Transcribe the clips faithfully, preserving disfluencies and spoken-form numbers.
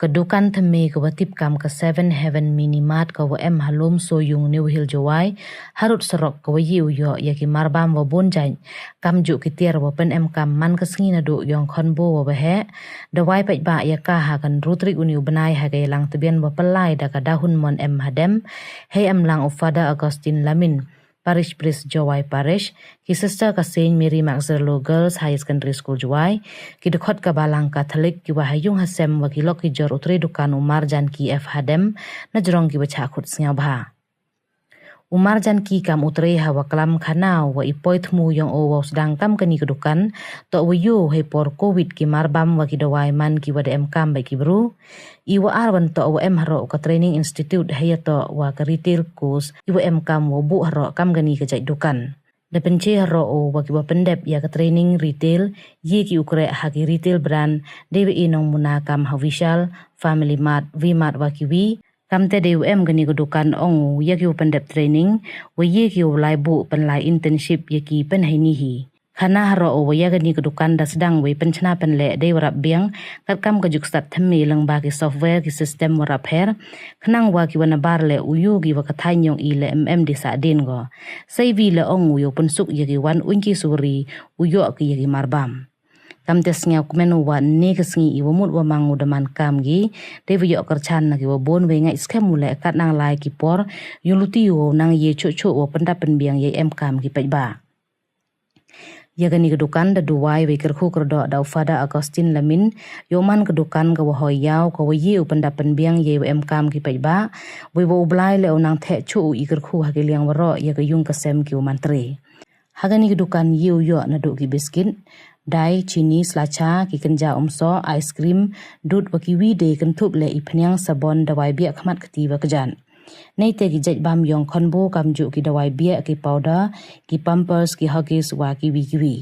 Ka dukan thymme ka wa tip kam ka Seven Heaven Mini Mart ka wa em ha Lum Soyung, New Hill, Jowai, harud sarok ka wa ye u yoh ya ki marbam wa bun jait, kamjooh ki tiar wa pynemkam man ka sngi naduh yong khonbo wa waheh, da wai paidbah ya ka ha ka ynru tarik uni u bnai ha ka yalang tbian wa pynlai da ka Dahun Mon M Hadem, hei emlang u Father Augustine Lamin, Parish Priest, Jowai Parish, ki sister ka Saint Mary Magdalene Girls Higher Secondary School, Jowai, ki dkhot ka Balang Catholic, ki wa ha yung ha sem wa ki lok ki jor u tre dukan u Marjan Ki F Hadem, na jrong ki wa chah khut sngewbha. U Marjan Ki kam u tre ha wa klam khana wa i poi thmu yong o wa u sdang kam kani ka dukan, toh wa yoh hei por Covid ki marbam wa ki dawai man ki wa da emkam bad ki bru. I wa ar wan toh wa em haroh ka training institute hei ya toh wa ka retail course i wa emkam wa buh haroh kam kani ka jait dukan. Da pynche haroh o wa ki wa pyndep ya ka training retail, ye ki u kreh ha ki retail brand, dei wa i nongmuna kam ha Vishal, Family Mart, V-Mart wa ki wi. Kamte dei wa em kani ka dukan ong u ya ki wa pyndep training, wa ye ki wa lai buh pynlai internship ya ki pynhai ni hi. Khana haroh u wa ya kani ka dukan da sdang wei pynchna pynleh dei wa rap biang, katkam ka juk stad thymme lyngba ki software ki system wa rap her, khnang wa ki wa nabar leh u yoh ki wa ka thaiñ yong i leh em em di sah din ko. Sei wi leh ong u yow pynsuk ya ki wan uñ ki suri u yoh ki ya ki marbam. Kamte sngew kmen u wa ne ka sngi i wa mut wa mang u da man kam ki, dei wa yoh kyrchan na ki wa bun wei ngait skhem u leh kat nang lai ki por, yow luti u nang ye chuh chuh wa pyndap pynbiang ya i emkam ki paidbah. Ya kani ka dukan da duwai wei kyrkhu kyrdoh da u Father Augustine Lamin, yow man ka dukan ka wa hoi yaw, ka wa ye u pyndap pynbiang ya i wa emkam ki paidbah, wei wa u Blai leh u nang theh chuh u i kyrkhu ha ki liang waroh ya ka yung ka sem ki wa man tre. Ha kani ka dukan ye u yoh naduh ki biscuit, dai, chini, slacha, ki kynja umsoh, ice cream, dud wa ki wi dei kynthup leh i phniang, sabon, dawai biah khmat kti wa kjat. Neite ki jait bam yong khonbo kamjooh ki dawai biah, ki powder, ki Pampers, ki Huggies wa ki wi ki wi.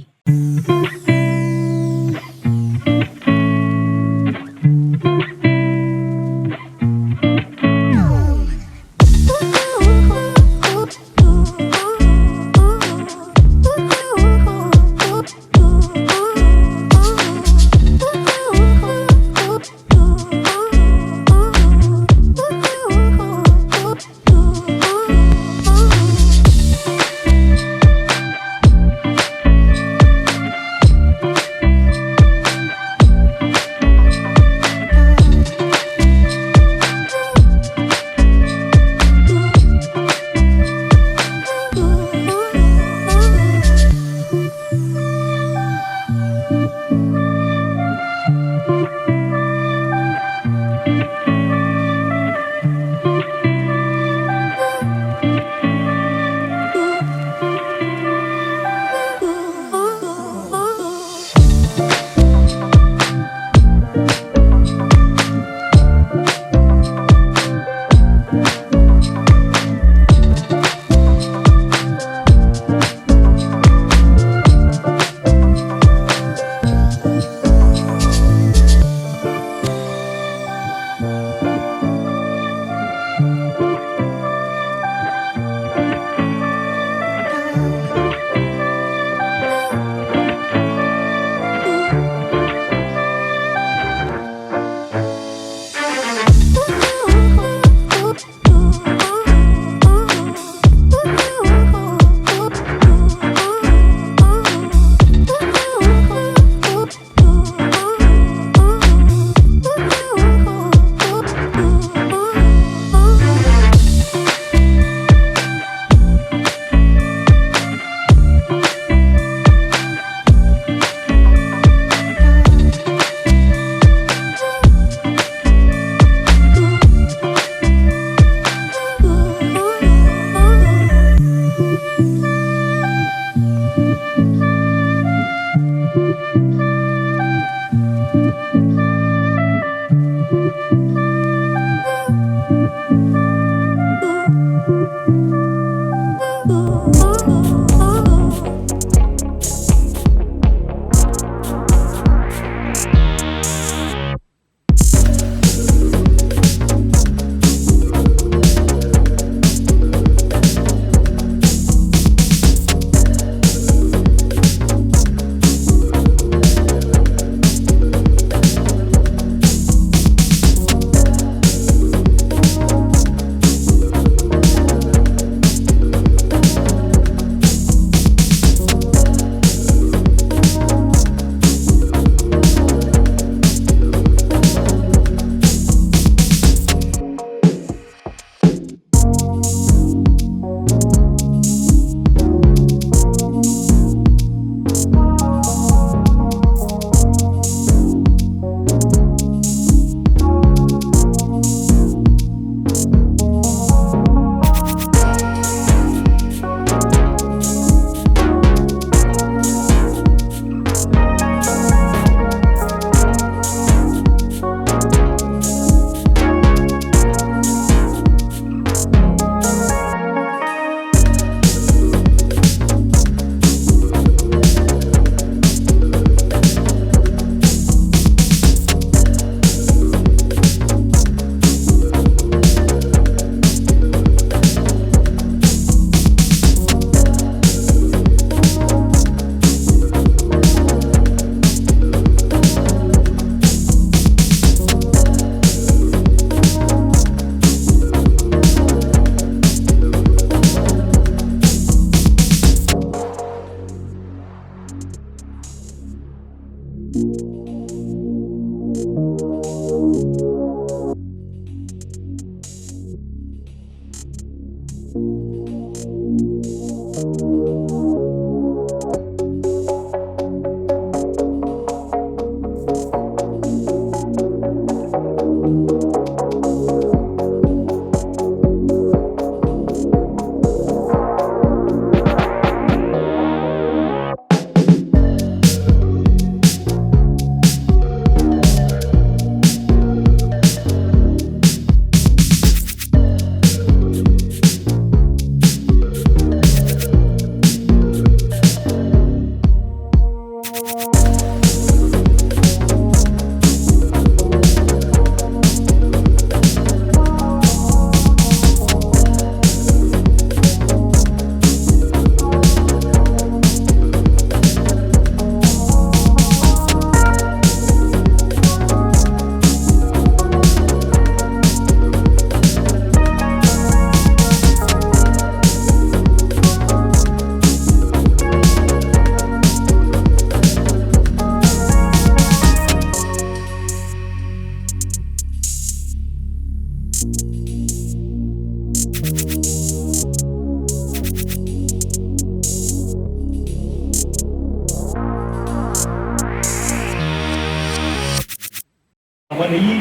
Wan i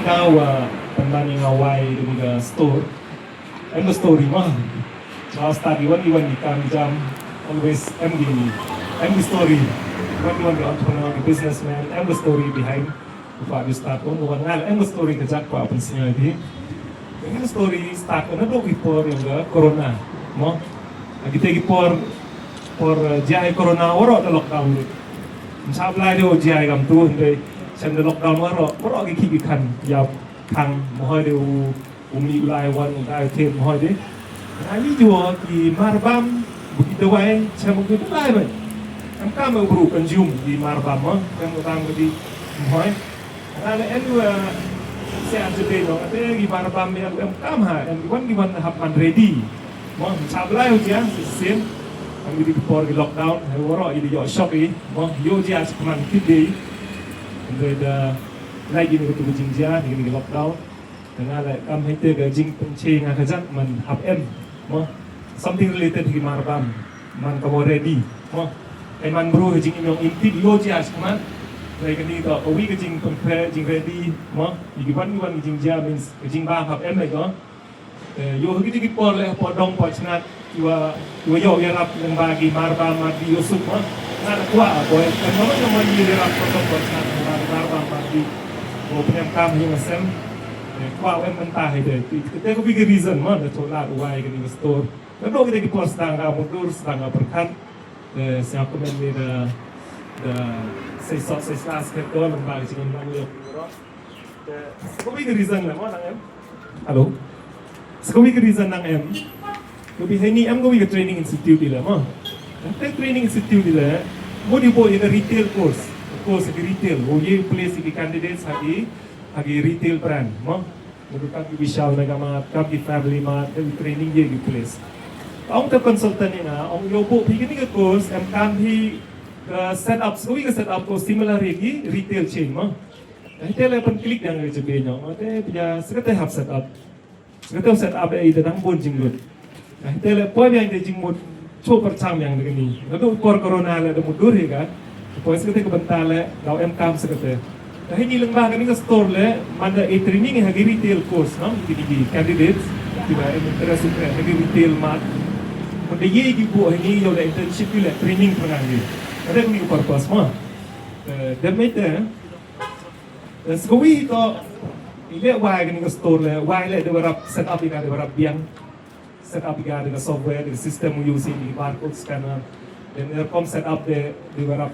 daw, ah, pynban i nga wai da ka store. Em ka story mo. Chwa start i wan i wan i kam jam. Always em ki, em ki story. Wan i wan ka entrepreneur, ka businessman, em ka story behind. Wa you start wan, wan nga em ka story ka jak wa pynsngew i phi. Em ka story start wan nadooh ki por yong ka corona. Mo. Agi te ki por, por, eh, jia i corona waroh da lockdown. Ym sap lai de u jia i kam tu, hynrei chem da lockdown waroh, waroh ki khih ki khan, yap, khang, mo hoi de u, u mih u lai wan, u dai u thied, mo hoi de. Nga li jooh ki mar bam, bu ki dawai, chem u ki dawai bam. Em kam u bru consume ki mar bam, mo, em u bam ki di, mo hoi. Nga le em u, eh, se ar jete no, ate ki mar bam em, em kam ha, em ki wan ki wan hap man ready. Mo, ym sap lai u jia, sien. Em ki di ki por ki lockdown, he waroh i di yoh shock i. Mo, yoh jia chikman kit de. Hynrei da, lai ki ni ka tu ka jingjia, ni ka ni ka lockdown. Te nga le kam hei te ka jingpynche nga ka jat man hap em. Mo, something related hi mar bam. Man ka mo ready. Mo, hei man bru hei jingim yong im tip yoh jia chikman. Lai ka ni to, ka wi ka jingpynche, jing ready. Mo, i ki wan i wan i jingjia means ka jingbam hap em lai ko. Eh, yoh ha ki jingki por le, por dong por chnat, kiwa, kiwa yoh yarap lyngba ki mar bam mar di yoh suk mo. Nga da kwah, boy, kan mo, mo, mo, yoh yarap por dong por chnat lyngba ki mar bam mar di. Ko pynjam kam hi nga sem. Eh, kwah em mynta hi de. Te ko big reason mo, da thoh lad wai ka ni ka store. Nadooh ki te ki por sdang ka mudur, sdang ka pyrkhat. Eh, siapa komen ni da, da, sei sok, sei slas ke ko, lyngba ki jingim lang yoh. Ko big reason le mo, nang em. Hello. Ko big reason nang em. Ko bi heini em ko big training institute i le mo. Em te training institute i le. Mo di bo ya ka retail course. Course ya ka retail. Wo ye place ya ki candidates ha ki, ha ki retail brand mo. Mo di kam ki Vishal Mega Mart, kam ki Family Mart, em training ye ki place. Ong te consultant i nga, ong yoh bo phi kini ka course, em kam hi ka setup, ko big ka setup ko similar ya ki retail chain mo. Hei te le pyn click yang ka jingbiang, o te pia, sngewthuh hap set up. Sngewthuh set up e i da dang bun jinglut. Hei te le poi yang te jingmut, cho pyrchang yang da kani. Nadooh por corona le da mudur hi ka. Poi sngewthuh ka bynta le, daw em kam sngewthuh. Heini lyngba kani ka store le, man da e training ha ki retail course, no? Ki, ki, ki candidates, kiwa em interest ha ki retail mart. Man da ye ki bo heini yow le internship ki le training pynang ki. Ka dei kani ka purpose mo. Eh, da mei te, Sngewbha to, i le wai kani ka store le, wai le da wa rap set up i ka, da wa rap biang. Set up i ka, da ka software, da ka system u use i, da ka barcode scanner. Then da rukom set up de, da wa rap,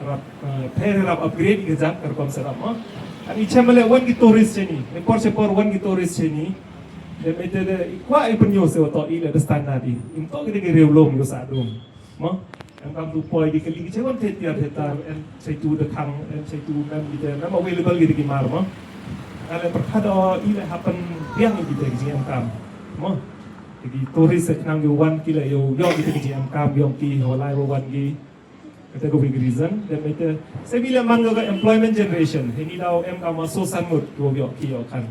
rap, eh, pher rap upgrade i ka jaka rukom set up mo. Ani chem le wan ki tourist chini, ne por che por wan ki tourist chini. Then ite de, i kwah i pynyoh se wa to i le da standard i. Im to ki da ki riewlum yow sa dum. Mo, em kam tu poi ki kali ki chaiwan te tiar te tar, em chaitu da khang, em chaitu mem ki te, mem available ki te ki mar mo. Nga le pyrkhat o i le happen biang ki te ki jingem kam. Mo, ki tourist se khnang ki wan ki le yow, yow ki te ki jingem kam, yow ki ho lai wa wan ki. Kate ko big reason, then ite, se bi le man ko ka employment generation, heini daw em kam wa so san ngut, yow yow ki yow khan.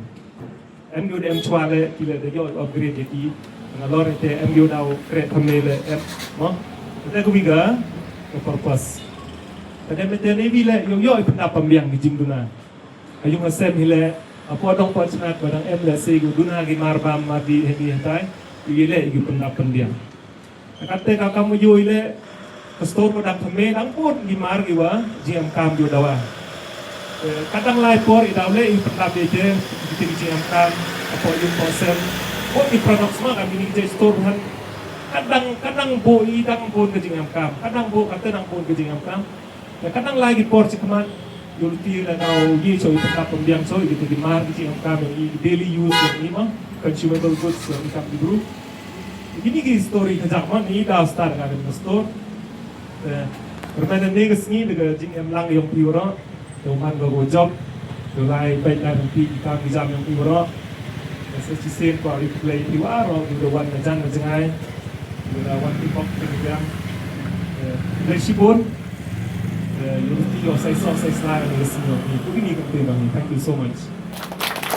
Em yow da em chwa le, ki le da yow upgrade ya ki. Nga lor ite, em yow daw create family le, em, mo? Kate ko big ka purpose. Kate mete ne bi le, yow yow i pyndap pynbiang ki jingduna. Ayung asem hi le, apo dong po chnat, ba dang em le, se yow duna ki mar bam mar di heini hatai, yow le, yow pyndap pynbiang. Kate ka kam yow i le, ka store ko dang thymme, dang pun ki mar ki wa, jingem kam yow dawa. Eh, kadang lai por i daw le i pyndap de je, ki te ki jingem kam, apo yung po sem, po ki products ma kam ini je store han. Kadang, kadang bo i dang pun ka jingem kam, kadang bo kate dang pun ka jingem kam. Ya kadang lai ki por chi khmat, yow luti le daw ye cho i pyndap pynbiang cho, i ki te ki mar ki jingem kam, i daily use ya i ma, consumable goods ya i kam ki bru. Kini ki story ka jaka man, i da start ka dang store. Eh, pyrmai ne ka sngi da ka jingem lang yong phi waroh. Yow man ka ko job. Yow lai peit da phi ki kam ki jam yong phi waroh. Eh, sa chisien ko ari play phi waroh, yow da wan na jan na jngai. Yow da wan phi pok phi jam. Eh, lai shibun. Eh, yow ti yow sai so sai sla ka sngi yong phi. Kini ka phi bang. Thank you so much.